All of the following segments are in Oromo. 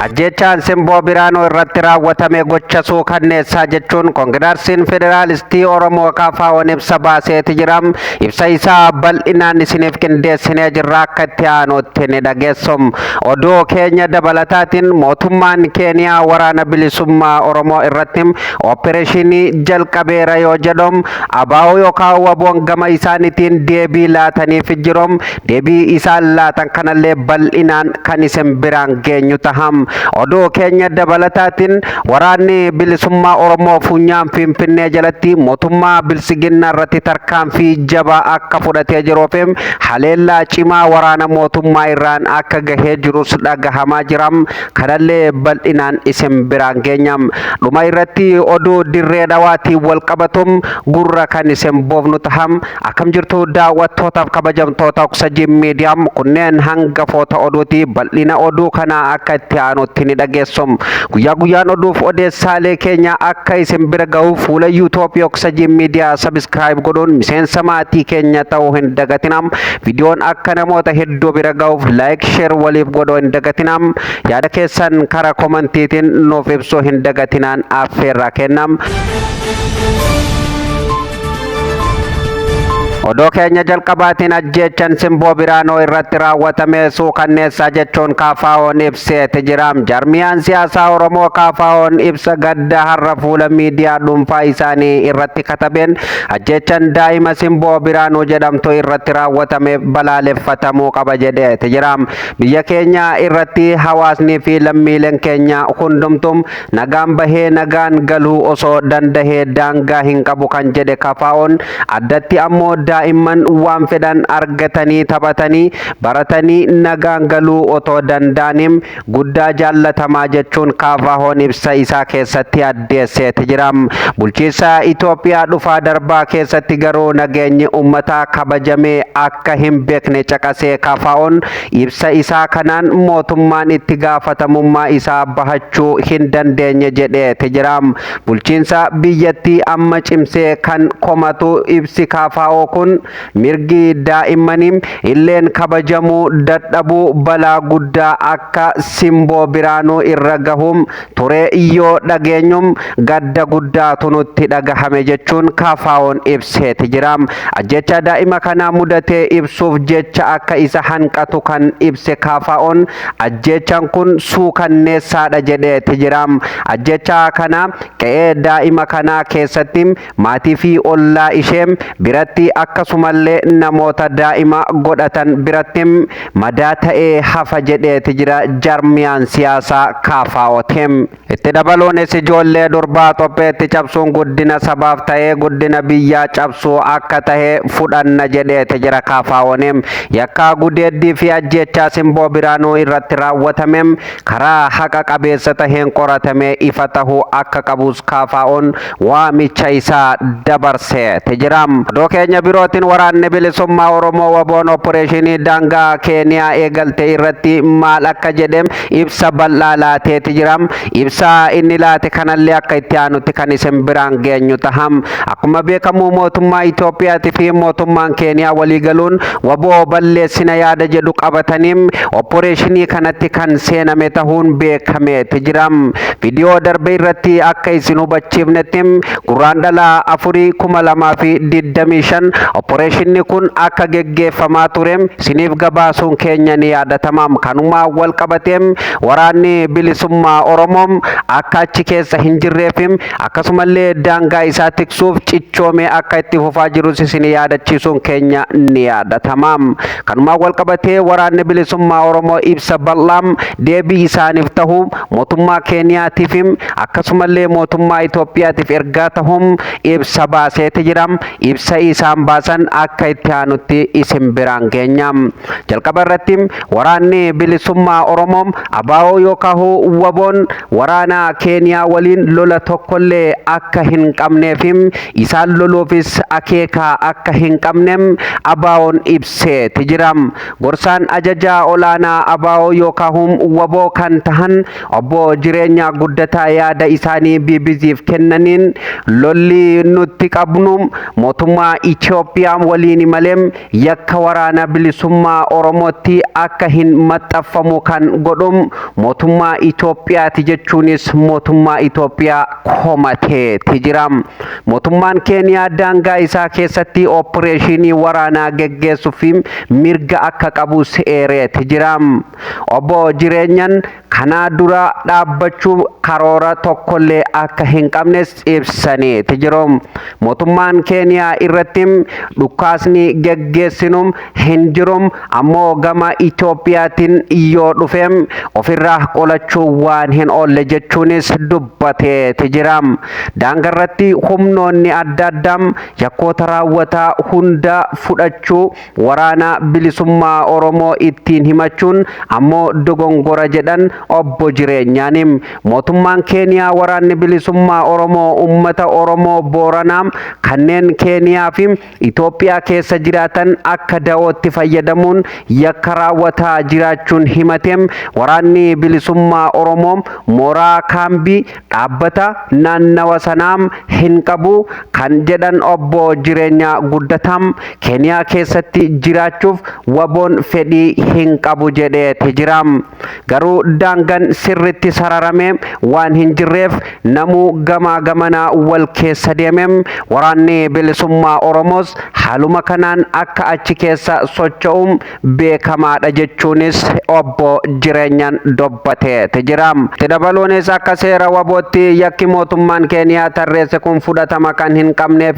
Ajjeechaan Simboo Biraanuu irratti raawwatame gocha suukanneessaa jechuun Koongirarsiin Federaalistii Oromoo KFO'n ibsa baaseeti jira. Ibsa isaa bal'inaan isiniif qindeessinee jirra, akka itti aanutti ni dhageessu. Oduu keenya dabalataatiin mootummaan Keeniyaa waraana bilisummaa Oromoo irratti opereeshinii jalqabeera yoo jedhu, ABO yookaan WBO'n gama isaaniitiin deebii laataniif jiru. Deebii isaan laatan kanallee bal'inaan kan isin biraan geenyu taha. Oduu keenya dabalataatiin waraanni bilisummaa Oromoo funyaan Finfinnee jalatti mootummaa bilsiginnaa irratti tarkaanfii jabaa akka fudhatee jiruu fi haleellaa cimaa waraana mootummaa irraan akka gahee jirus dhagahamaa jira. Kanallee bal'inaan isin biraan geenya. Dhuma irratti oduu dirree dhawaatiin wal qabatum gurra kan isin buufnu taha. Akkam jirtu daawwattootaaf kabajamtoota Oksajin Miidiyaa, kunneen hangafoota oduuti. Bal'ina oduu kanaa akka itti aanutti ni dhageessu. Guyyaa guyyaan oduuf odeessaalee keenya akka isin bira gahuuf fuula YouTube Oksajin Miidiyaa subscribe godhuun miseensa maatii keenya ta'uu hin dagatina. Viidiyoon akka namoota hedduu bira gahuuf like, share waliif godhuu hin dagatina. Yaada keessan karaa komantiitiin nuuf ibsuu hin dagatinaan affeerraa kennam. Oduu keenya jalqabaatiin ajjeechan Simboo Biraanuu irratti raawwatame suukanneessaa jechuun KFO'n ibseeti jira. Jarmiyaan siyaasaa Oromoo KFO'n ibsa gadda har'a fuula miidiyaa dhuunfaa isaanii irratti katabeen ajjeechan daa'ima Simboo Biraanuu jedhamtu irratti raawwatame balaaleffatamuu qaba jedheeti jira. Biyya keenya irratti hawaasnii fi lammiileen keenya hundumtuu nagaan bahee nagaan galuu osoo dandahee daangaa hin qabu kan jedhe KFO'n, addatti ammoo daa'imman waan fedhan argatanii taphatanii baratanii nagaan galuu otoo danda'aniin guddaa jaallatamaa jechuun KFO'n ibsa isaa keessatti addeesseeti jira. Bulchiinsa Itoophiyaa dhufaa darbaa keessatti garuu nageenyi uummataa kabajamee akka hin beekne caqasee KFO'n ibsa isaa kanaan mootummaan itti gaafatamummaa isaa bahachuu hin dandeenye jedheeti jira. Bulchiinsa biyyattii amma cimsee kan komatu ibsi KFO kun mirgi daa'immanii illeen kabajamuu dadhabuu balaa guddaa akka Simboo Biraanuu irra gahuun ture yoo dhageenyu gadda guddaatu nutti dhagahame jechuun KFO'n ibseeti jira. Ajjecha daa'ima kanaa mudatee ibsuuf jecha akka isa hanqatu kan ibse KFO'n ajjechaan kun suukanneessaadha jedheeti jira. Ajjecha kana qe'ee daa'ima kanaa keessatti maatii fi ollaa ishee biratti akkasumallee namoota daa'ima godhatan biratti madaa ta'ee hafa jedheeti jira jarmiyaan siyaasaa KFO'tiin. Itti dabaluunis ijoollee durbaa xopheetti cabsuun guddina sabaaf ta'ee guddina biyyaa cabsuu akka tahe fudhanna jedheeti jira KFO'n. Yakkaa gudeeddii fi ajjeechaa Simboo Biraanuu irratti raawwatame karaa haqa qabeessa taheen qoratamee ifa tahuu akka qabus KFO'n waamicha isaa dabarseeti jira. Oduu keenya birootiin waraanni bilisummaa Oromoo WBO'n opereeshinii daangaa Keeniyaa eegalte irratti maal akka jedhe ibsa bal'aa laateeti jira. Ibsa inni laate kanallee akka itti aanutti kan isin biraan geenyu taha. Akkuma beekamu mootummaa Itoophiyaatii fi mootummaan Keeniyaa waliigaluun WBO balleessina yaada jedhu qabatanii opereeshinii kanatti kan seename tahuun beekameeti jira. Viidiyoo darbe irratti akka isin hubachiifnetti Gurraandhala 4, 2025 opereeshinni kun akka geggeeffamaa ture isiniif gabaasuun keenya ni yaadatama. Kanuma wal qabatee waraanni bilisummaa Oromoo akka achi keessa hin jirree fi akkasumallee daangaa isaa tiksuuf cichoomee akka itti fufaa jirus isin yaadachiisuun keenya ni yaadatama. Kanuma wal qabatee waraanni bilisummaa Oromoo ibsa bal'aa deebii isaaniif tahu mootummaa Keeniyaatiif akkasumallee mootummaa Itoophiyaatiif ergaa tahuun ibsa baaseeti jira. Ibsa isaan baasan akka itti aanutti isin biraan geenya. Jalqaba irratti waraanni bilisummaa Oromoo ABO yookaan WBO'n waraana Keeniyaa waliin lola tokkollee akka hin qabnee fi isaan loluufis akeekaa akka hin qabne ABO'n ibseeti jira. Gorsaan ajajaa olaanaa ABO yookaan WBO kan tahan obbo Jireenyaa Guddataa yaada isaanii BBC'f kennaniin lolli nutti qabnu mootummaa Itoophiyaa Itoophiyaa waliin malee yakka waraana bilisummaa Oromootti akka hin maxxanfamu kan godhu mootummaa Itoophiyaati jechuunis mootummaa Itoophiyaa komateeti jira. Mootummaan Keeniyaa daangaa isaa keessatti opereeshinii waraanaa geggeessuu fi mirga akka qabus eereeti jira. Obbo Jireenyaan kanaa dura dhaabbachuu karoora tokkollee akka hin qabnes ibsaniiti jiru. Mootummaan Keeniyaa irratti dhukaasni geggeessinu hin jiru, ammoo gama Itoophiyaatiin yoo dhufe ofirraa qolachuu waan hin oolle jechuunis dubbateeti jira. Daangarratti humnoonni adda addaa yakkoota raawwataa hunda fudhachuu waraana bilisummaa Oromoo ittiin himachuun ammoo dogongora jedhan obbo Jireenyaani. Mootummaan Keeniyaa waraanni bilisummaa Oromoo uummata Oromoo Booranaa kanneen Keeniyaa fi Itoophiyaa keessa jiraatan akka da'ootti fayyadamuun yakka raawwataa jiraachuun himate. Waraanni bilisummaa Oromoo mooraa kaambii dhaabbata naannawa sanaa hin qabu kan jedhan obbo Jireenyaa Guddataa, Keeniyaa keessatti jiraachuuf WBOn fedhii hin qabu jedheeti jira. Garuu daangaan sirritti sararame waan hin jirreef namuu gamaa gamanaa wal keessa deeme. Waraanni bilisummaa Oromoos haaluma kanaan akka achi keessa socho'u beekamaadha jechuunis obbo Jireenyaan dubbateeti jira. Itti dabaluunis akka seera WBOtti yakki mootummaan Keeniyaa tarreesse kun fudhatama kan hin qabneef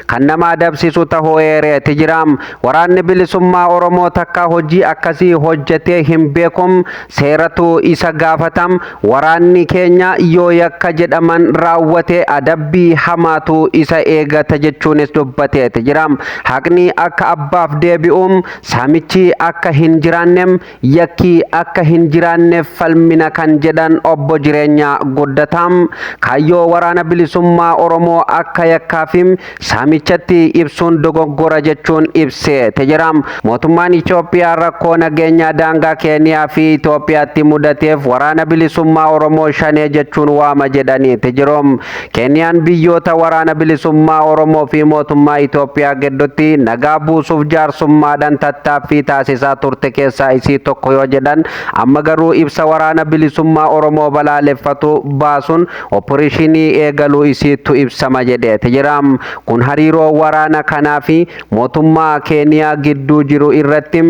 kan nama adabsiisu ta'uu eereeti jira. Waraanni bilisummaa Oromoo takka hojii akkasii hojjetee hin beekum, seeratu isa gaafatam. Waraanni keenya yoo yakka jedhaman raawwate adabbii hamaatu isa eegata jechuunis dubbateeti jira. Haqni akka abbaaf deebi'uum, saamichi akka hin jiraannem, yakki akka hin jiraanneef falmina kan jedhan obbo Jireenyaa Guddataa, kaayyoo waraana bilisummaa Oromoo akka yakkaaf saamichatti ibsuun dogoggora jechuun ibseeti jira. Mootummaan Itoophiyaa rakkoo nageenyaa daangaa Keeniyaa fi Itoophiyaatti mudateef waraana bilisummaa Oromoo shanee jechuun waama jedhaniiti jiru. Keeniyaan biyyoota waraana bilisummaa Oromoo fi mootummaa Itoophiyaa gidduutti nagaa buusuuf jaarsummaadhaan tattaaffii taasisaa turte keessaa isii tokko yoo jedhan, amma garuu ibsa waraana bilisummaa Oromoo balaaleffatu baasuun opereeshinii eegaluu isiittu ibsama jedheeti jira. Kun hariiroo waraana kanaa fi mootummaa Keeniyaa gidduu jiru irratti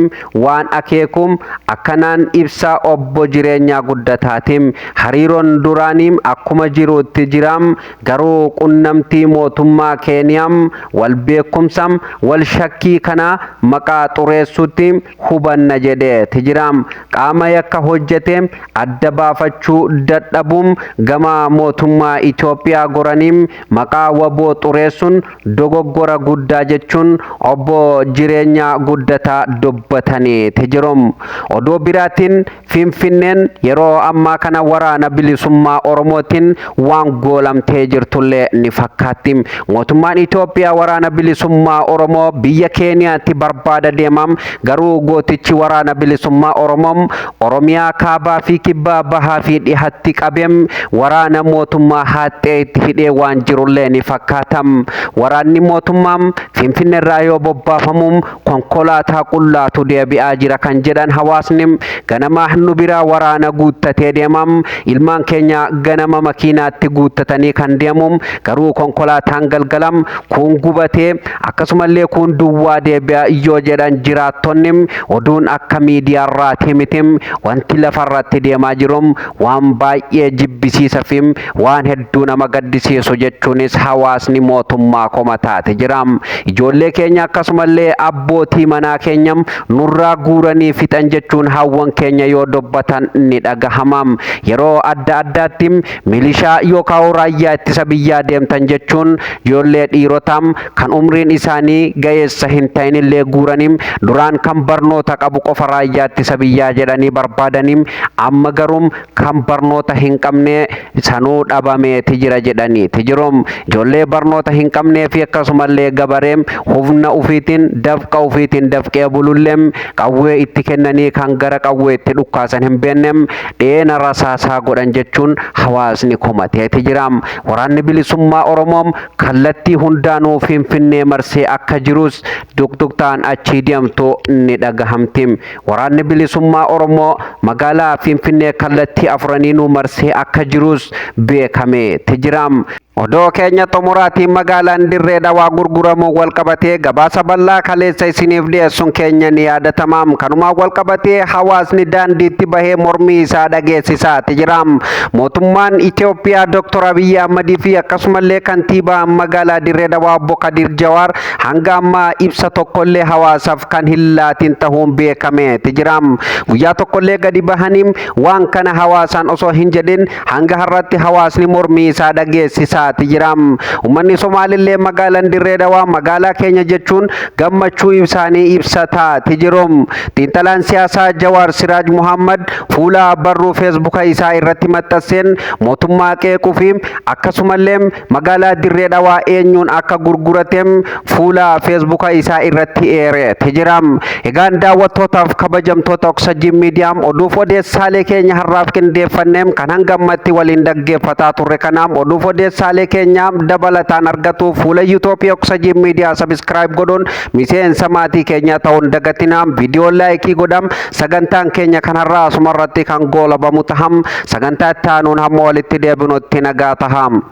waan akeekum akkanaan ibsa obbo Jireenyaa Guddataatiin. Hariiroon duraanii akkuma jirutti jira, garuu qunnamtii mootummaa Keeniyaa wal beekumsa wal shakkii kana maqaa xureessuutti hubanna jedheeti jira. Qaama yakka hojjete adda baafachuu dadhabuun gama mootummaa Itoophiyaa goranii maqaa WBO xureessuun dogoggora guddaa jechuun obbo Jireenyaa Guddataa dubbataniiti jiru. Oduu biraatiin Finfinneen yeroo ammaa kana waraana bilisummaa Oromootiin waan goolamtee jirtullee ni fakkaatti. Mootummaan Itoophiyaa waraana bilisummaa Oromoo biyya Keeniyaatti barbaada deemam, garuu gootichi waraana bilisummaa Oromoo Oromiyaa kaabaa fi kibbaa, bahaa fi dhihatti qabeem waraana mootummaa haaxxee itti hidhee waan jirullee ni fakkaatam. Waraanni mootummaa Finfinneerraa yoo bobbaafamuun konkolaataa qullaatu deebi'aa jira kan jedhan hawaasni, ganama nu biraa waraana guuttatee deemam, ilmaan keenya ganama makiinaatti guuttatanii kan deemu, garuu konkolaataan galgalam kun gubatee akkasumallee kun duwwaa deebi'a yoo jedhan jiraattonni, oduun akka miidiyaarraati miti, wanti lafarratti deemaa jiru waan baay'ee jibbisiisa fi waan hedduu nama gaddisiisu jechuunis hawaasni mootummaa komataate jira. Ijoollee keenya akkasumallee abbootii manaa keenya nurraa guuranii fixan jechuun hawwan keenya yoo dubbatan ni dhagahama. Yeroo adda addaatti milishaa yookaan raayyaa ittisa biyyaa deemtan jechuun ijoollee dhiirotaa kan umriin isaanii ga'eessa hin ta'inillee guuranii, duraan kan barnoota qabu qofa raayyaa ittisa biyyaa jedhanii barbaadanii, amma garuu kan barnoota hin qabne sanuu dhabameeti jira jedhaniiti jiru. Ijoollee barnoota hin qabnee fi akkasumallee gabaree humna ufiitiin dafqa ufiitiin dafqee bulullee qawwee itti kennanii kan gara qawweetti dhukkaasan hin beekne dheena rasaasaa godhan jechuun hawaasni komateeti jira. Waraanni bilisummaa Oromoo kallattii hundaanuu Finfinnee marsee akka jirus dukduktaan achii deemtu ni dhagahamti. Waraanni bilisummaa Oromoo magaalaa Finfinnee kallattii afraniinuu marsee akka jirus beekameeti jira. Odoo keenya xumuraatiin magaalaan Dirree Dhawaa gurguramuu walqabatee gabaasa bal'aa kaleessa isiniif dhiyeessuun keenya ni yaadatama. Kanumaan walqabatee hawaasni daandiitti bahee mormii isaa dhageessisaati jira. Mootummaan Itoophiyaa Dr. Abiyyi Ahmadii fi akkasumallee kantiibaa magaalaa Dirree Dhawaa obbo Kadir Jawaar hanga ammaa ibsa tokkollee hawaasaaf kan hin laatin ta'uun beekameeti jira. Guyyaa tokkollee gadi bahanii waan kana hawaasaan osoo hin jedhin hanga har'atti hawaasni mormii isaa dhageessisaati jira. Uummanni Somaalillee magaalaan Dirree Dhawaa magaalaa keenya jechuun gammachuu isaanii ibsataati jiru. Xiinxalaan siyaasaa Jawaar Siraaj Muhammad fuula barruu Feesbuuka isaa irratti maxxanseen mootummaa qeequu fi akkasumallee magaalaa Dirree Dhawaa eenyuun akka gurgurate fuula Feesbuuka isaa irratti eereeti jira. Egaan daawwattootaaf kabajamtoota Oksajjiin Miidiyaa, oduuf odeessaalee keenya har'aaf qindeeffannee kan hanga ammatti waliin dhaggeeffataa turre. Kanaaf oduuf odeessaalee keenya dabalataan argatuuf fuula YouTube Oksajjiin Miidiyaa subscribe godhuun miseensa maatii keenyaa ta'uun dagatinaa. Viidiyoo like godham. Sagantaan keenya kan har'aa asuma irratti kan goolabamu taham. Sagantaa itti aanuun hamma walitti deebinutti nagaa taham.